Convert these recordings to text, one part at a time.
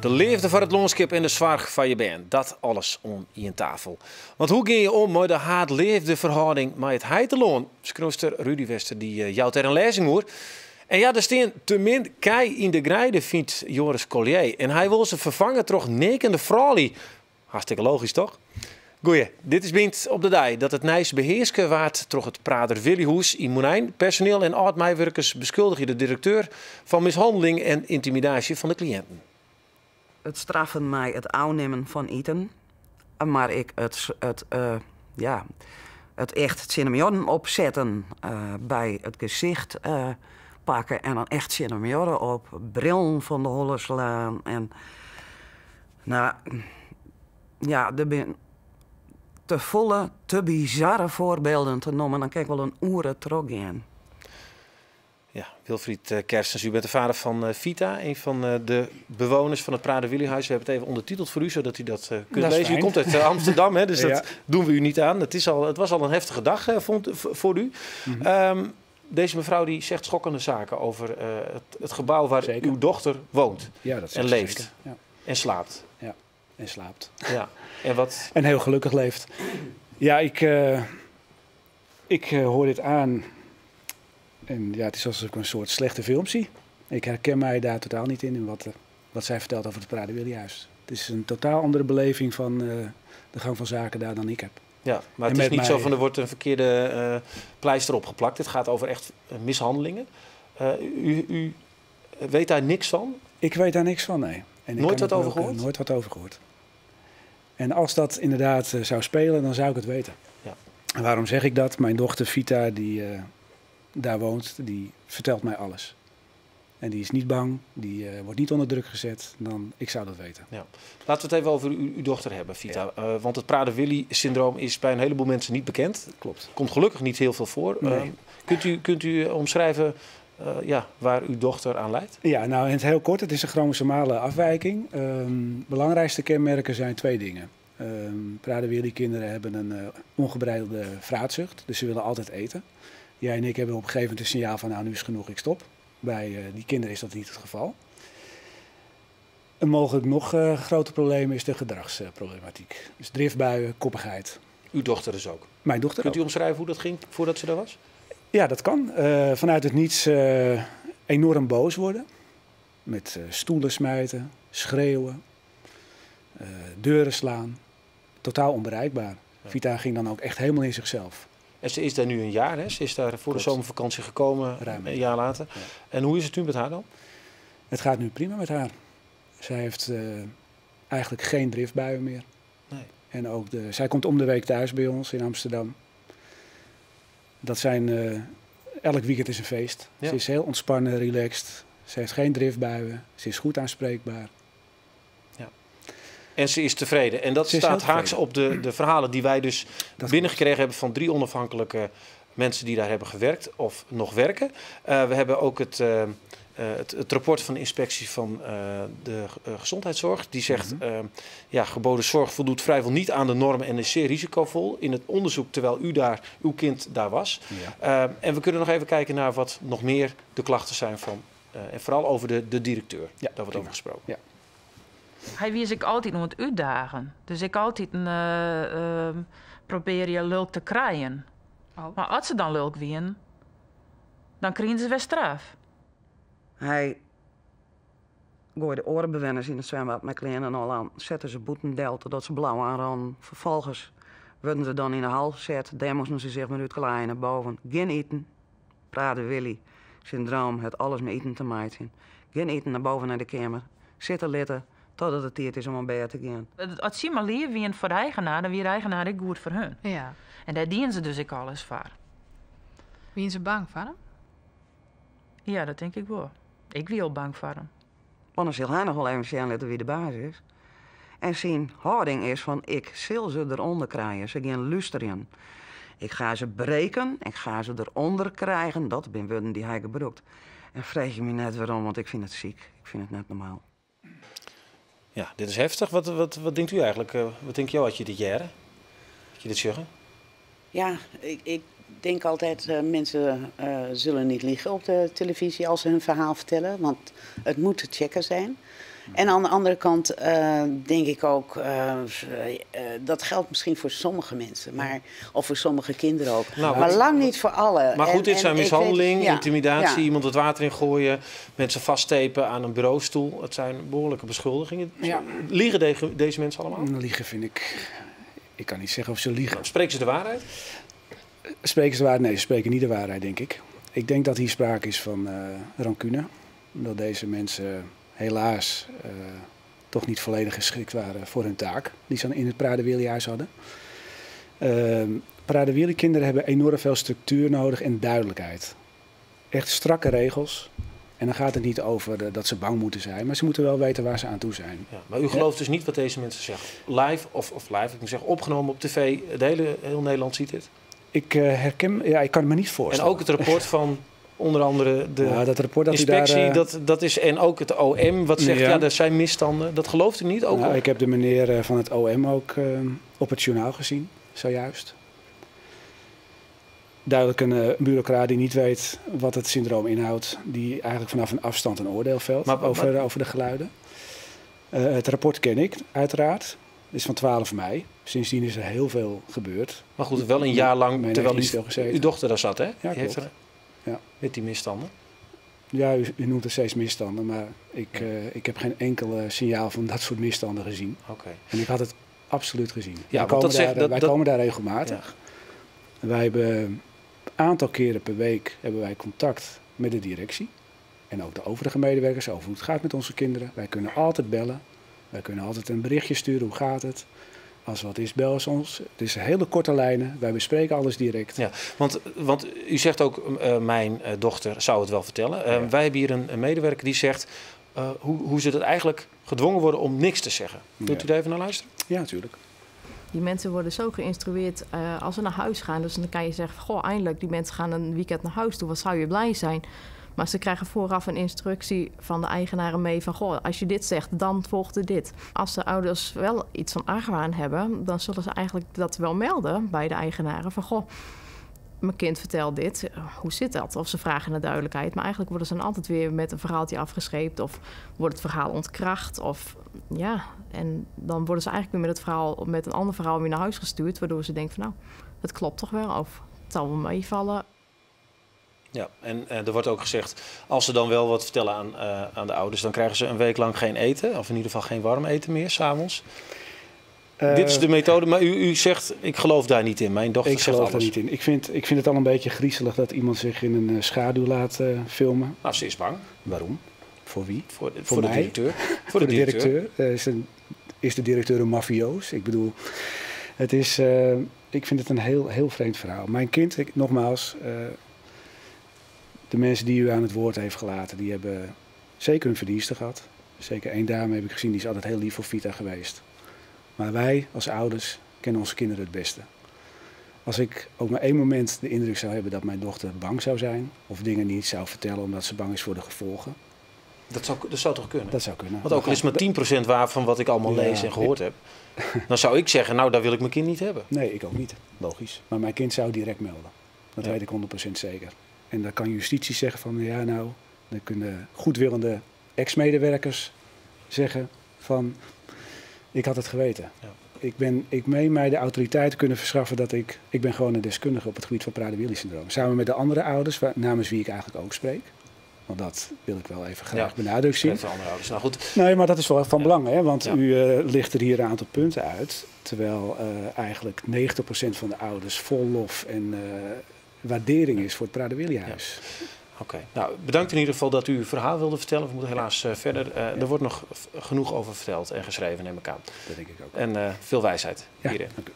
De leafde foar it lânskip en de soarch foar je bern, dat alles oan ien tafel. Want hoe gean je om mei de haat-leafdeferhâlding mei it heitelân? Skriuwster Rudi Wester dy eh, jout der in lêzing oer. En ja, der stean te min kij yn de greide, fynt Joris Collier. En hy wol se ferfange troch neakende froulju. Hartstikke logysk, toch? Goeie, dit is Bynt op de dei dat it nijs behearske waard troch it Prader-Willihûs yn Mûnein. Personiel en âld-meiwurkers beskuldigje de direkteur fan mishanneling en yntimidaasje fan de kliïnten. It straffen mei it ôfnimmen fan iten, mar ek it, it, ja, it echt tsjin de muorren opsetten, by it gesicht pakke en dan echt tsjin de muorren op, brillen fan de holle slaan en nou ja, der binne te folle, te bizarre foarbylden te nommen, dan kin ik wol in oere trochgean. Ja, Wilfried eh, Kerstens, u bent de vader van eh, Vita, een van eh, de bewoners van het Prader-Willi-huis. We hebben het even ondertiteld voor u, zodat u dat kunt Dat is lezen. U fijn. komt uit Amsterdam, hè, dus dat Ja. doen we u niet aan. Het, is al, het was al een heftige dag voor u. Deze mevrouw die zegt schokkende zaken over het gebouw waar uw dochter woont Ja, dat en zegt ze leeft zeker. Ja. en slaapt. Ja, en slaapt. Ja. En wat? En heel gelukkig leeft. Ja, ik hoor dit aan. En ja, het is alsof ik een soort slechte film zie. Ik herken mij daar totaal niet in, in wat zij vertelt over het Prader-Willi-huis. Het is een totaal andere beleving van de gang van zaken daar dan ik heb. Ja, maar En het is met niet zo mij van er wordt een verkeerde pleister opgeplakt. Het gaat over echt mishandelingen. U weet daar niks van? Ik weet daar niks van, nee. En ik Nooit kan wat het over ook, gehoord? Nooit wat over gehoord. En als dat inderdaad zou spelen, dan zou ik het weten. En waarom zeg ik dat? Mijn dochter Vita, die daar woont, die vertelt mij alles. En die is niet bang, die wordt niet onder druk gezet. Dan, ik zou dat weten. Ja. Laten we het even over uw dochter hebben, Vita. Want het Prader-Willi-syndroom is bij een heleboel mensen niet bekend. Klopt. Komt gelukkig niet heel veel voor. Nee. Kunt u omschrijven waar uw dochter aan lijdt? Ja, in het heel kort, het is een chromosomale afwijking. Belangrijkste kenmerken zijn twee dingen. Prader-Willi-kinderen hebben een ongebreidelde vraatzucht, dus ze willen altijd eten. Jij en ik hebben op een gegeven moment een signaal van, nou, nu is het genoeg, ik stop. Bij die kinderen is dat niet het geval. Een mogelijk nog groter probleem is de gedragsproblematiek. Dus driftbuien, koppigheid. Uw dochter dus ook? Mijn dochter Kunt u ook. omschrijven hoe dat ging voordat ze daar was? Ja, dat kan. Vanuit het niets enorm boos worden. Met stoelen smijten, schreeuwen, deuren slaan. Totaal onbereikbaar. Vita ging dan ook echt helemaal in zichzelf. En ze is daar nu een jaar, hè? Ze is daar voor de zomervakantie gekomen, Ruim een jaar later. En hoe is het nu met haar dan? Het gaat nu prima met haar. Zij heeft eigenlijk geen driftbuien meer. En ook zij komt om de week thuis bij ons in Amsterdam. Elk weekend is een feest. Ze is heel ontspannen, relaxed. Ze heeft geen driftbuien. Ze is goed aanspreekbaar. En ze is tevreden. En dat Ze is staat heel haaks tevreden. op de verhalen die wij dus binnengekregen hebben van 3 onafhankelijke mensen die daar hebben gewerkt of nog werken. We hebben ook het rapport van de inspectie van de gezondheidszorg. Die zegt, geboden zorg voldoet vrijwel niet aan de normen en is zeer risicovol in het onderzoek terwijl uw kind daar was. En we kunnen nog even kijken naar wat nog meer de klachten zijn van, en vooral over de directeur. Daar wordt over gesproken. Hij wist ik altijd om het uitdagen. Dus ik altijd een probeer je lulk te krijgen. Maar als ze dan lulk wien, dan kregen ze weer straf. Hij gooide orenbewenners in het zwembad met kleren en al aan. Zette ze boetendel totdat ze blauw aanran. Vervolgens werden ze dan in de hal gezet. Daar moesten ze zich maar uitklaaien naar boven. Geen eten. Prader-Willi. Syndroom, het alles met eten te maken. Geen eten naar boven naar de kamer. Zitten litten totdat het tijd is om aan bed te gaan. Als ze maar lief wien voor de eigenaar, dan wie de eigenaar ook goed voor hun. En daar dienen ze dus ik alles voor. Wien ze bang voor hem? Ja, dat denk ik wel. Ik wie al bang voor hem. Want dan zal hij nog wel even zien laten wie de baas is. En zijn houding is van, ik zal ze eronder krijgen. Ze gaan luisteren. Ik ga ze breken, ik ga ze eronder krijgen. Dat zijn woorden die hij gebruikt. En vraag je me net waarom, want ik vind het ziek. Ik vind het net normaal. Ja, dit is heftig. Wat denkt u eigenlijk? Wat denk jou als je dit jaren? Als je dit zeggen? Ja, ik denk altijd, mensen zullen niet liegen op de televisie als ze hun verhaal vertellen. Want het moet te checken zijn. En aan de andere kant denk ik ook, dat geldt misschien voor sommige mensen, maar, of voor sommige kinderen ook. Nou, maar lang niet voor alle. Maar goed, dit zijn en ik weet- mishandeling, ja, intimidatie, ja. iemand het water ingooien, mensen vasttepen aan een bureaustoel. Het zijn behoorlijke beschuldigingen. Ja. Liegen deze mensen allemaal? Liegen vind ik... Ik kan niet zeggen of ze liegen. Spreken ze de waarheid? Spreken ze de waarheid? Nee, ze spreken niet de waarheid, denk ik. Ik denk dat hier sprake is van rancune. Dat deze mensen helaas toch niet volledig geschikt waren voor hun taak die ze in het Prader-Willi-huis hadden. Prader-Willi-kinderen hebben enorm veel structuur nodig en duidelijkheid. Echt strakke regels. En dan gaat het niet over dat ze bang moeten zijn, maar ze moeten wel weten waar ze aan toe zijn. Ja, maar u gelooft dus niet wat deze mensen zeggen? Live of live, ik moet zeggen, opgenomen op tv, heel Nederland ziet dit. Ik herken, ja, ik kan het me niet voorstellen. En ook het rapport van onder andere de Ja, dat rapport dat u daar, inspectie, dat is, en ook het OM wat zegt, Ja. ja, er zijn misstanden. Dat gelooft u niet? Ook al? Ik heb de meneer van het OM ook op het journaal gezien, zojuist. Duidelijk een bureaucraat die niet weet wat het syndroom inhoudt. Die eigenlijk vanaf een afstand een oordeel velt over de geluiden. Het rapport ken ik, uiteraard. Het is van 12 mei. Sindsdien is er heel veel gebeurd. Maar goed, wel een jaar lang, Mijn terwijl heeft niet stilgezeten. uw dochter daar zat, hè? Ja, Die heeft klopt. er Ja. Met die misstanden. Ja, u noemt het steeds misstanden, maar ik heb geen enkel signaal van dat soort misstanden gezien. En ik had het absoluut gezien. Ja, want dat zegt dat Wij dat komen daar regelmatig. Ja. Wij hebben een aantal keren per week hebben wij contact met de directie. En ook de overige medewerkers over hoe het gaat met onze kinderen. Wij kunnen altijd bellen. Wij kunnen altijd een berichtje sturen. Hoe gaat het? Als er wat is, bel ze ons. Het is hele korte lijnen. Wij bespreken alles direct. Ja, want u zegt ook, mijn dochter zou het wel vertellen. Wij hebben hier een medewerker die zegt hoe ze dat eigenlijk gedwongen worden om niks te zeggen. Wilt u daar even naar luisteren? Ja, natuurlijk. Die mensen worden zo geïnstrueerd als ze naar huis gaan. Dus dan kan je zeggen, goh, eindelijk, die mensen gaan een weekend naar huis toe. Wat zou je blij zijn? Maar ze krijgen vooraf een instructie van de eigenaren mee van, goh, als je dit zegt, dan volgt er dit. Als de ouders wel iets van argwaan hebben, dan zullen ze eigenlijk dat wel melden bij de eigenaren. Van, goh, mijn kind vertelt dit, hoe zit dat? Of ze vragen naar duidelijkheid. Maar eigenlijk worden ze dan altijd weer met een verhaaltje afgescheept of wordt het verhaal ontkracht. Of, ja, en dan worden ze eigenlijk weer met een ander verhaal weer naar huis gestuurd, waardoor ze denken van, nou, het klopt toch wel of het zal wel meevallen. Ja, en er wordt ook gezegd, als ze dan wel wat vertellen aan de ouders, dan krijgen ze een week lang geen eten. Of in ieder geval geen warm eten meer, 's avonds. Dit is de methode, maar u zegt, ik geloof daar niet in. Mijn dochter Ik zegt geloof daar alles. niet in. Ik vind het al een beetje griezelig dat iemand zich in een schaduw laat filmen. Nou, ze is bang. Waarom? Voor wie? Voor Voor de mij? directeur. Voor Voor de de directeur. directeur. Is de directeur een mafioos? Ik bedoel, het is, ik vind het een heel, heel vreemd verhaal. Mijn kind, nogmaals, de mensen die u aan het woord heeft gelaten, die hebben zeker hun verdiensten gehad. Zeker één dame heb ik gezien, die is altijd heel lief voor Vita geweest. Maar wij als ouders kennen onze kinderen het beste. Als ik ook maar één moment de indruk zou hebben dat mijn dochter bang zou zijn of dingen niet zou vertellen omdat ze bang is voor de gevolgen. Dat zou toch kunnen? Dat zou kunnen. Want ook al is maar 10% waar van wat ik allemaal lees en gehoord heb. Dan zou ik zeggen, nou, daar wil ik mijn kind niet hebben. Nee, ik ook niet. Logisch. Maar mijn kind zou direct melden. Dat weet ik 100% zeker. En dan kan justitie zeggen van, ja nou, dan kunnen goedwillende ex-medewerkers zeggen van, ik had het geweten. Ik meen mij de autoriteit te kunnen verschaffen dat ik ben gewoon een deskundige op het gebied van Prader-Willi-syndroom. Samen met de andere ouders, namens wie ik eigenlijk ook spreek. Want dat wil ik wel even graag benadrukt zien. Met de andere ouders. Nou goed. Nee, maar dat is wel van belang, hè? Want u licht er hier een aantal punten uit. Terwijl eigenlijk 90% van de ouders vol lof en waardering is voor het Prader-Willi-huis. Ja. Oké. Nou, bedankt in ieder geval dat u uw verhaal wilde vertellen. We moeten helaas verder. Er wordt nog genoeg over verteld en geschreven, neem ik aan. Dat denk ik ook. En veel wijsheid Ja, hierin. dank u.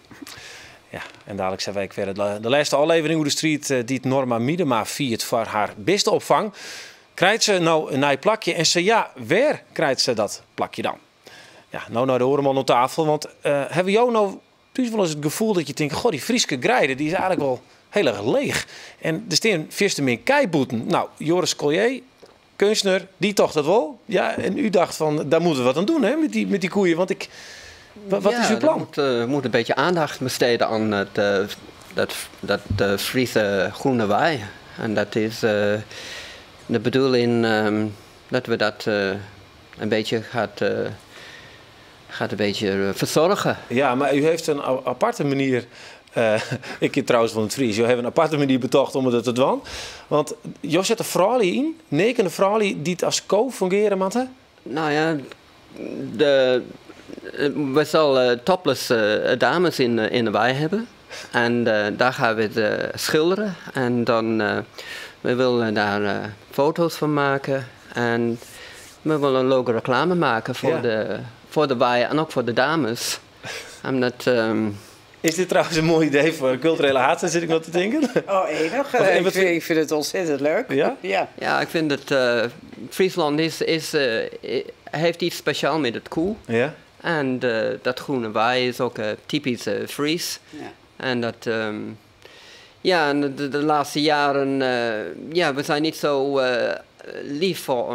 Ja, en dadelijk zijn wij weer de laatste aflevering hoe de street die het Norma Miedema viert voor haar beste opvang. Krijgt ze nou een nieuw plakje? En ze ja, waar krijgt ze dat plakje dan? Ja, nou naar de orenman op tafel. Want hebben jou nou thuis wel eens het gevoel dat je denkt, goh, die Frieske Greide, die is eigenlijk wel heel erg leeg. En er staan vierste meer keiboeten. Nou, Joris Collier, kunstenaar, die tocht dat wel. Ja, en u dacht van, daar moeten we wat aan doen, hè, met die koeien. Want wat Ja, is uw plan? We moeten een beetje aandacht besteden aan dat Friese groene wei. En dat is de bedoeling dat we dat een beetje gaat, gaat een beetje verzorgen. Ja, maar u heeft een aparte manier. Ik ken trouwens fan it Fries. Jo hawwe in aparte manier betocht om it te dwaan. Want jo sette froulju yn, neakene froulju dy't as ko fungearje moatte. Nou ja, we zullen topless dames in de wei hebben. En daar gaan we het schilderen. En dan we willen daar foto's van maken. En we willen een leuke reclame maken voor, voor de wei en ook voor de dames. Omdat, Is dit trouwens in moai idee foar de kulturele haadstêd, sit ik no te tinken? Oh, enig. Of, en Ik wat vind het ontzettend leuk. Ja? Ja. Ja, ik vind dat Friesland heeft iets speciaals met het koe. En dat groene wei is ook typisch Fries. En dat, ja, en de laatste jaren, ja, we zijn niet zo lief voor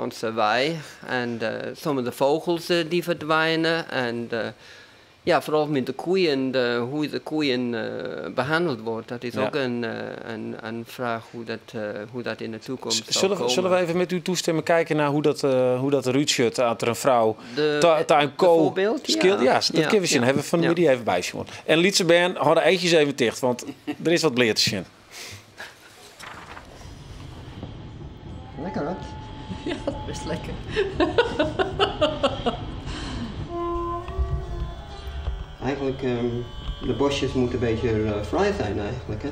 onze wei. En sommige vogels die verdwijnen. En ja, vooral met de koeien, hoe de koeien behandeld wordt. Dat is ook een vraag hoe dat in de toekomst zal komen. Zullen we even met uw toestemming kijken naar hoe dat eruit ziet als er een frou ta in ko Bijvoorbeeld, ja. skilt? Ja, dat kunnen we zien. Hebben we van de middag even bij zien. En lytse bern, hou de eitjes even ticht, want der is wat bleat te sjen. Lekker, hè? Ja, best lekker. Eigenlijk, de bosjes moeten een beetje vrij zijn eigenlijk, hè?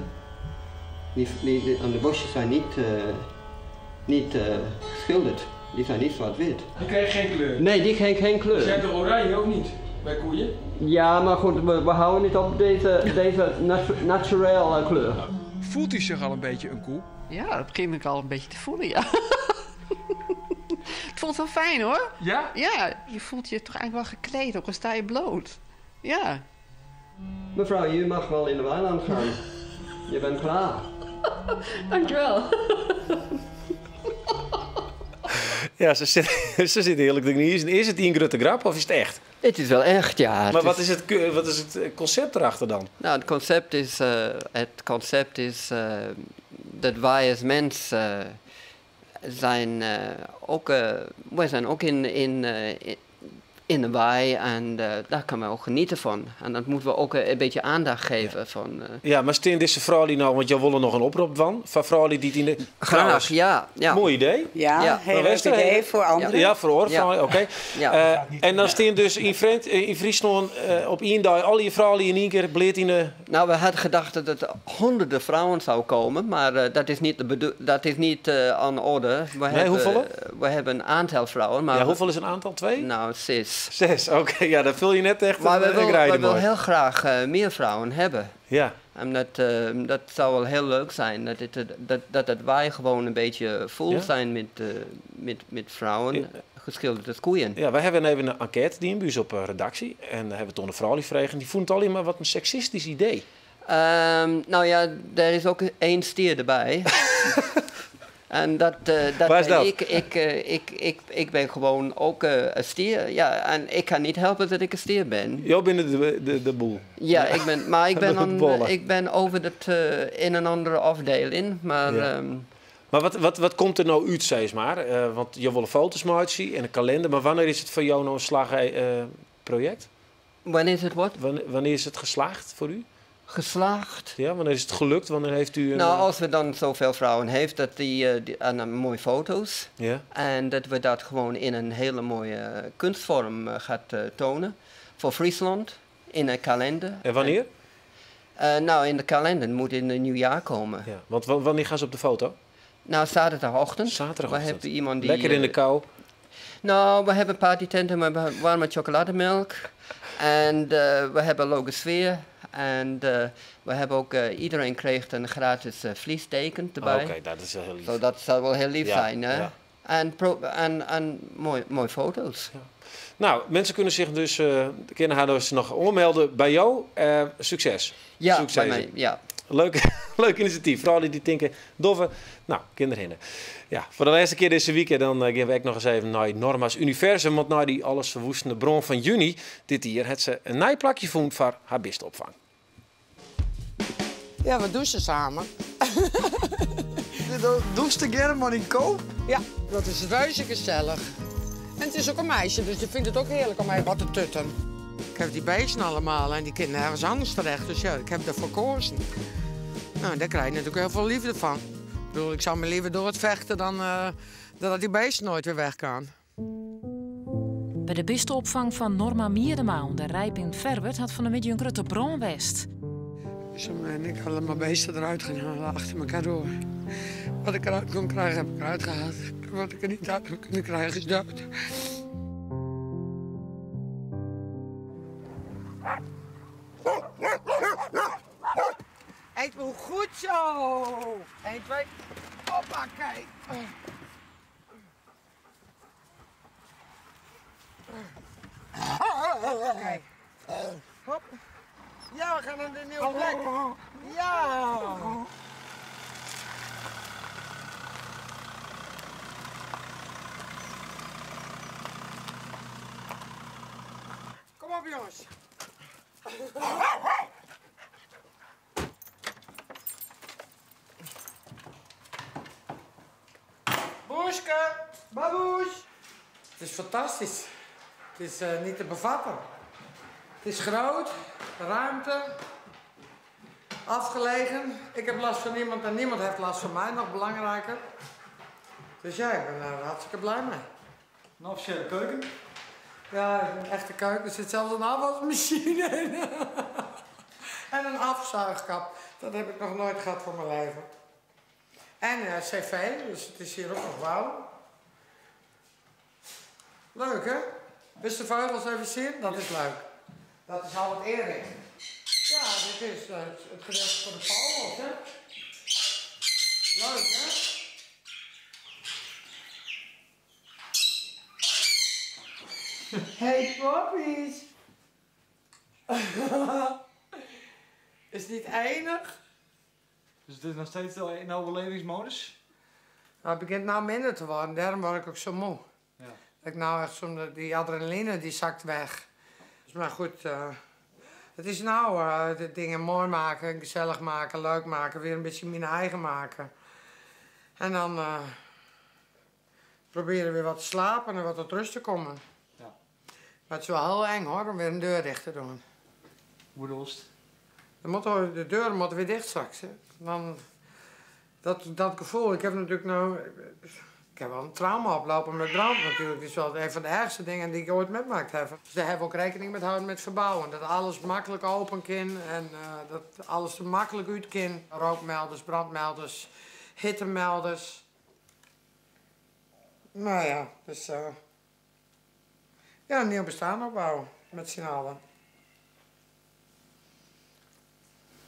De bosjes zijn niet geschilderd. Die zijn niet zwart-wit. Die krijgen geen kleur? Nee, die krijgen geen kleur. Zijn toch oranje ook niet bij koeien? Ja, maar goed, we houden niet op deze naturele kleur. Voelt u zich al een beetje een koe? Ja, dat begin ik al een beetje te voelen, ja. Het voelt wel fijn, hoor. Ja? Ja, je voelt je toch eigenlijk wel gekleed, ook al sta je bloot. Ja. Mevrouw, u mag wel in de weiland gaan. Je bent klaar. Dankjewel. Ja, ze zit heerlijk te kniezen. Is het een grote grap of is het echt? Het is wel echt, ja. Maar wat is het concept erachter dan? Nou, het concept is dat wij als mens zijn ook, wij zijn ook in de wei en daar kunnen we ook genieten van. En dat moeten we ook een beetje aandacht geven. Van Ja, maar steun deze vrouw die nou, want jij wilde nog een oprop van, van vrouwen die het in de Graag, Trouwens, ja, ja. Mooi idee. Ja, Ja. heel Maar leuk Wester, idee hè? voor anderen. Ja, voor oor, vrouwen, oké. En dan staan dus in Friesland op één dag al je vrouwen in één keer bleed in de Nou, we hadden gedacht dat het honderden vrouwen zou komen, maar dat is niet, de bedo-, dat is niet aan de orde. We Nee, hoeveel? hebben een aantal vrouwen. Maar Ja, hoeveel is een aantal? 2? Nou, 6. 6, oké. Ja, dat vul je net echt Maar een rijden we willen mooi. heel graag meer vrouwen hebben. En dat zou wel heel leuk zijn, dat het wij gewoon een beetje vol zijn met vrouwen, geschilderd als koeien. Ja, wij hebben even een enquête die in buurt op redactie. En daar hebben we toen een vrouw die vregen. Die vond het alleen maar wat een seksistisch idee. Nou ja, er is ook 1 stier erbij. En dat Waar is ben dat? ik. Ik ben gewoon ook een stier. Ja, en ik kan niet helpen dat ik een stier ben. Jij bent de boel. Ja, ik ben, maar ik ben De aan, bollen. ik ben over het in een andere afdeling. Maar, Maar wat komt er nou uit, zeg maar? Want je wil foto's maken en een kalender. Maar wanneer is het voor jou nou een slag project? Wanneer is het wat? Wanneer is het geslaagd voor u? Geslaagd? Ja, wanneer is het gelukt? Wanneer heeft u een, Als we dan zoveel vrouwen heeft, dat die en dan mooie foto's. En dat we dat gewoon in een hele mooie kunstvorm gaat tonen. Voor Friesland, in een kalender. En wanneer? En in de kalender moet in het nieuwjaar komen. Ja, want wanneer gaan ze op de foto? Nou, zaterdagochtend. Zaterdagochtend. We hebben iemand die, Lekker in de kou. Nou, we hebben partytenten, we hebben warme chocolademelk. En we hebben leuke sfeer. En we hebben ook, iedereen kreeg een gratis vliesdeken erbij. Oké, dat is wel heel lief. Zo, dat zou wel heel lief zijn, hè? En mooi foto's. Ja. Nou, mensen kunnen zich dus kunnen haar dus nog aanmelden bij jou. Succes. Ja, Succes. bij mij, ja. Leuk, leuk initiatief. Vooral die denken, doffe. Nou, kinderen. Ja, voor de laatste keer deze week, dan gaan we ook nog eens even naar Norma's Universum. Want naar die allesverwoestende bron van juni dit jaar het ze een nijplakje vond voor haar bistopvang. Ja, we douchen samen. Douche de German in koop? Ja, dat is reuze gezellig. En het is ook een meisje, dus die vindt het ook heerlijk om even wat te tutten. Ik heb die beesten allemaal en die kunnen nergens anders terecht. Dus ja, ik heb ervoor gekozen. Nou, daar krijg je natuurlijk heel veel liefde van. Ik bedoel, ik zou me liever door het vechten dan dat die beesten nooit weer weg kan. By de bisteopfang fan Norma Miedema oan de Rijp yn Ferwert hat fan 'e middei in grutte brân west. En ik had allemaal beesten eruit gaan halen achter elkaar door. Wat ik eruit kon krijgen, heb ik eruit gehaald. Wat ik er niet uit heb kunnen krijgen, is dood. Eet wel goed zo. 1, 2, hoppakee. Kijk. Hop. Ja, we gaan naar de nieuwe plek. Ja. Kom op, jongens. Boeske, baboes. Het is fantastisch. Het is niet te bevatten. Het is groot, ruimte, afgelegen. Ik heb last van niemand en niemand heeft last van mij, nog belangrijker. Dus ja, ik ben daar hartstikke blij mee. Een officiële keuken? Ja, een echte keuken. Er zit zelfs een afwasmachine in. En een afzuigkap. Dat heb ik nog nooit gehad voor mijn leven. En cv, dus het is hier ook nog warm. Leuk, hè? Beste vogels even zien? Dat is leuk. Dat is al het Erik. Ja, dit is het gedeelte voor de vogels, hè? Leuk, hè? Hey, poppies! Is het niet enig? Dus het is nog steeds in overlevingsmodus? Nou, het begint nou minder te worden, daarom word ik ook zo moe. Ja. Dat ik nou echt zo'n, die adrenaline die zakt weg. Dus maar goed, het is nou de dingen mooi maken, gezellig maken, leuk maken, weer een beetje mijn eigen maken. En dan proberen weer wat te slapen en wat tot rust te komen. Ja. Maar het is wel heel eng hoor, om weer een deur dicht te doen. Hoe bedoel je? De deur moet weer dicht straks. Hè. Dan, dat gevoel, ik heb natuurlijk nou... Ik heb wel een trauma oplopen met brand natuurlijk. Dat is wel een van de ergste dingen die ik ooit meegemaakt heb. Dus daar hebben we ook rekening mee houden met verbouwen. Dat alles makkelijk open kan en dat alles er makkelijk uit kan. Rookmelders, brandmelders, hittemelders. Nou ja, dus... ja, een nieuw bestaan opbouwen met z'n allen.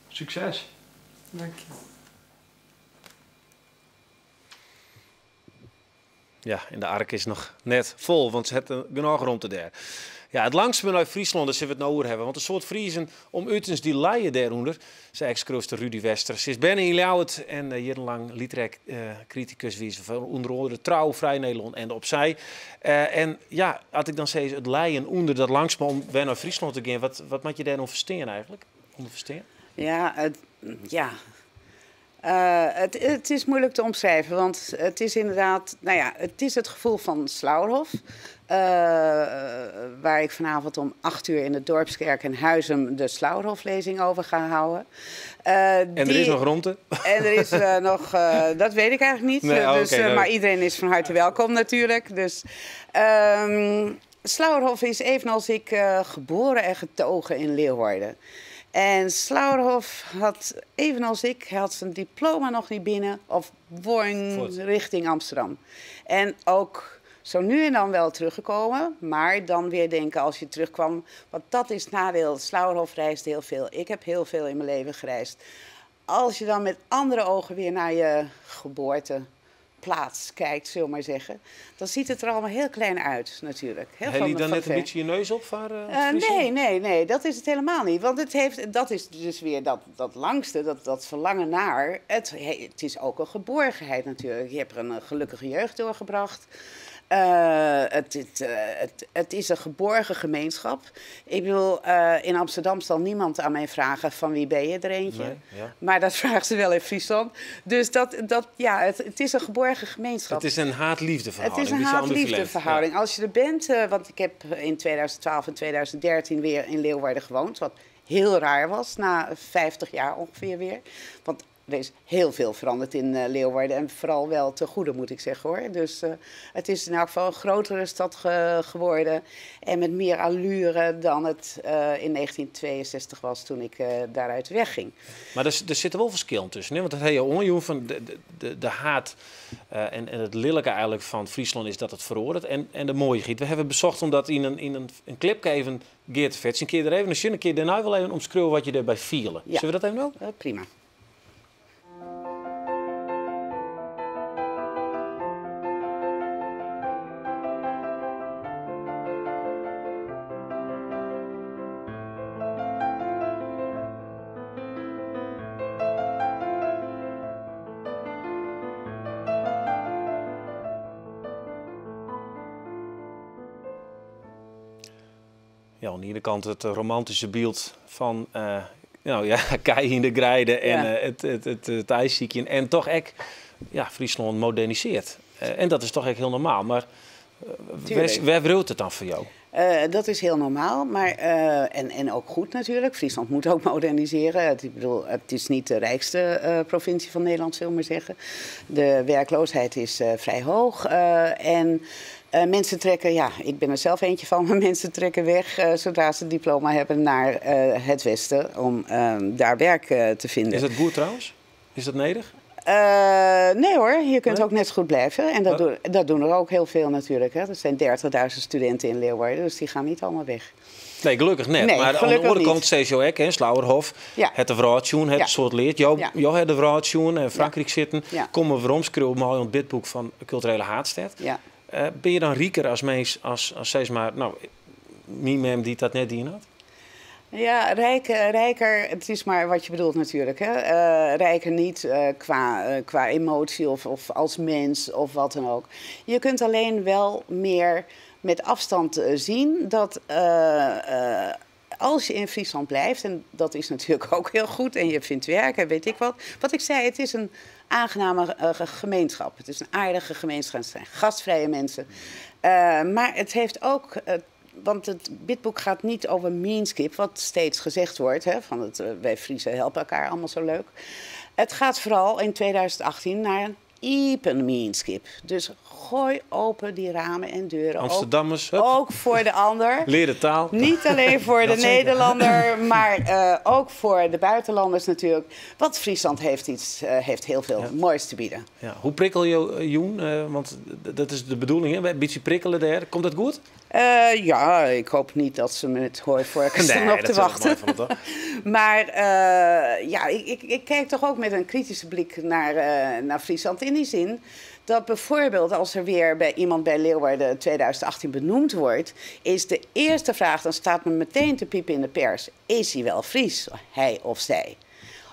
Succes. Dank je. Ja, en de ark is nog net vol, want ze hebben genoeg rond daar. Ja, het langste uit Friesland, daar zullen we het nou over hebben. Want een soort Friezen om Utens die leien daaronder, zei ex-krooster Rudi Wester. Ze is bijna in Ljouwert en jarenlang literair criticus wie ze van onder andere Trouw, Vrij Nederland en de Opzij. En ja, als ik dan zeg het leien onder dat langste om weer naar Friesland te gaan, wat moet je daar nog verstaan eigenlijk? Onder verstaan? Ja, ja. Het is moeilijk te omschrijven, want het is inderdaad, nou ja, het is het gevoel van Slauerhoff, waar ik vanavond om 8 uur in de Dorpskerk in Huizum de Slauerhoff-lezing over ga houden. En er is nog ruimte? En er is nog, dat weet ik eigenlijk niet. Nee, dus, okay, maar iedereen is van harte welkom natuurlijk. Dus, Slauerhoff is evenals ik geboren en getogen in Leeuwarden. En Slauerhoff had, evenals ik, had zijn diploma nog niet binnen of woon richting Amsterdam. En ook zo nu en dan wel teruggekomen, maar dan weer denken als je terugkwam. Want dat is het nadeel, Slauerhoff reist heel veel. Ik heb heel veel in mijn leven gereisd. Als je dan met andere ogen weer naar je geboorteplaats kijkt, zullen we maar zeggen, dan ziet het er allemaal heel klein uit natuurlijk. Heel Heb je dan net een beetje je neus op? Voor, nee, dat is het helemaal niet. Want het heeft, dat is dus weer dat langste, dat verlangen naar. Het is ook een geborgenheid natuurlijk. Je hebt er een gelukkige jeugd doorgebracht. Het is een geborgen gemeenschap. Ik bedoel, in Amsterdam zal niemand aan mij vragen van wie ben je er eentje. Nee, ja. Maar dat vragen ze wel in Friesland. Dus ja, het is een geborgen gemeenschap. Het is een haat-liefdeverhouding. Het is een Beetje ambivalent. haat-liefdeverhouding. Als je er bent, want ik heb in 2012 en 2013 weer in Leeuwarden gewoond. Wat heel raar was, na 50 jaar ongeveer weer. Want er is heel veel veranderd in Leeuwarden. En vooral wel te goede, moet ik zeggen, hoor. Dus het is in elk geval een grotere stad geworden. En met meer allure dan het in 1962 was toen ik daaruit wegging. Maar er zitten wel verschillen tussen, hè? Want het hele onjoen van de haat en het lelijke eigenlijk van Friesland is dat het veroordeelt. En de mooie giet. We hebben bezocht om dat in een clipje even geer te vetsen. Een keer er even een keer daarna wel even omschreeuwen wat je erbij vielen. Ja. Zullen we dat even doen? Prima. Ja, aan de ene kant het romantische beeld van kei in de grijde en het ijsziekje. En toch echt, ja, Friesland moderniseert. En dat is toch echt heel normaal. Maar waar wroot het dan voor jou? Dat is heel normaal, maar, en ook goed natuurlijk. Friesland moet ook moderniseren. Ik bedoel, het is niet de rijkste provincie van Nederland, zullen we maar zeggen. De werkloosheid is vrij hoog. En mensen trekken, ja, ik ben er zelf eentje van, maar mensen trekken weg zodra ze het diploma hebben naar het westen om daar werk te vinden. Is dat goed trouwens? Is dat nederig? Nee hoor, je kunt ook net zo goed blijven. En dat doen er ook heel veel natuurlijk. Hè. Er zijn 30.000 studenten in Leeuwarden, dus die gaan niet allemaal weg. Nee, gelukkig net. Nee, maar aan de gelukkig andere niet. kant, CCO hè, Slauerhoff, het de vrouwtjoen, het soort leert. Jou het de vrouwtjoen en Frankrijk zitten. Kom maar waarom, schreeuw mooi het bidboek van culturele haatstad. Ja. Ben je dan rieker als mens, als steeds maar, nou, mijn die dat net dien had? Ja, rijker, het is maar wat je bedoelt natuurlijk. Hè? Rijker niet qua emotie of als mens of wat dan ook. Je kunt alleen wel meer met afstand zien dat als je in Friesland blijft, en dat is natuurlijk ook heel goed, en je vindt werk en weet ik wat. Wat ik zei, het is een aangename gemeenschap. Het is een aardige gemeenschap, het zijn gastvrije mensen. Maar het heeft ook... want het bidboek gaat niet over meanskip, wat steeds gezegd wordt. Hè, van het, wij Friesen helpen elkaar allemaal zo leuk. Het gaat vooral in 2018 naar een iepen meanskip. Dus gooi open die ramen en deuren. Amsterdammers, ook voor de ander. Leer de taal. Niet alleen voor de Nederlander, maar ook voor de buitenlanders natuurlijk. Want Friesland heeft heel veel moois te bieden. Ja. Hoe prikkel je, Joen? Want dat is de bedoeling, hè? Een beetje prikkelen daar. Komt dat goed? Ja, ik hoop niet dat ze met hooivorken staan op te wachten. Van, toch? Maar ja, ik kijk toch ook met een kritische blik naar Friesland. In die zin dat bijvoorbeeld als er weer bij iemand bij Leeuwarden 2018 benoemd wordt, is de eerste vraag, dan staat me meteen te piepen in de pers, is hij wel Fries, hij of zij?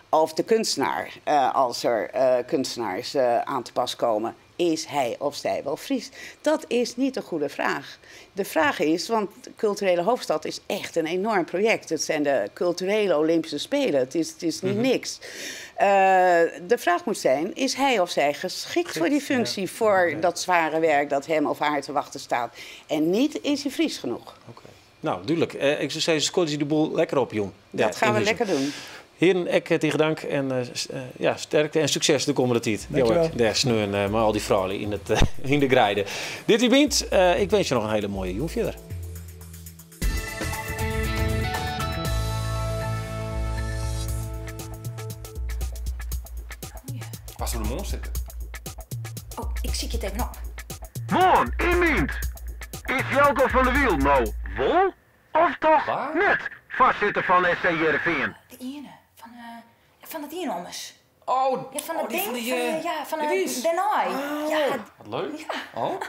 Of de kunstenaar, als er kunstenaars aan te pas komen, is hij of zij wel Fries? Dat is niet de goede vraag. De vraag is, want de culturele hoofdstad is echt een enorm project. Het zijn de culturele Olympische Spelen. Het is niet niks. De vraag moet zijn, is hij of zij geschikt voor die functie, voor dat zware werk dat hem of haar te wachten staat? En niet, is hij Fries genoeg? Okay. Nou, duidelijk. Ik zou zeggen, scoort je de boel lekker op, Joen. Dat gaan we lekker doen. Heren, ik tegen dank en ja, sterkte en succes de komende tijd. Dankjewel. Daar sneun maar al die vrouwen in, in de grijden. Dit is Bint. Ik wens je nog een hele mooie jong verder. Pas op de mond zitten. Oh, ik zie je het even op. Moon, in Mient. Is Jelko van de Wiel nou wol of toch Waar? net voorzitter van SC Heerenveen? De ene. Van dat ene ommers. Oh, ja, van dat oh, die ding. van die, van die Den Haag. Oh, Ja. Wat leuk. Ja. Oh.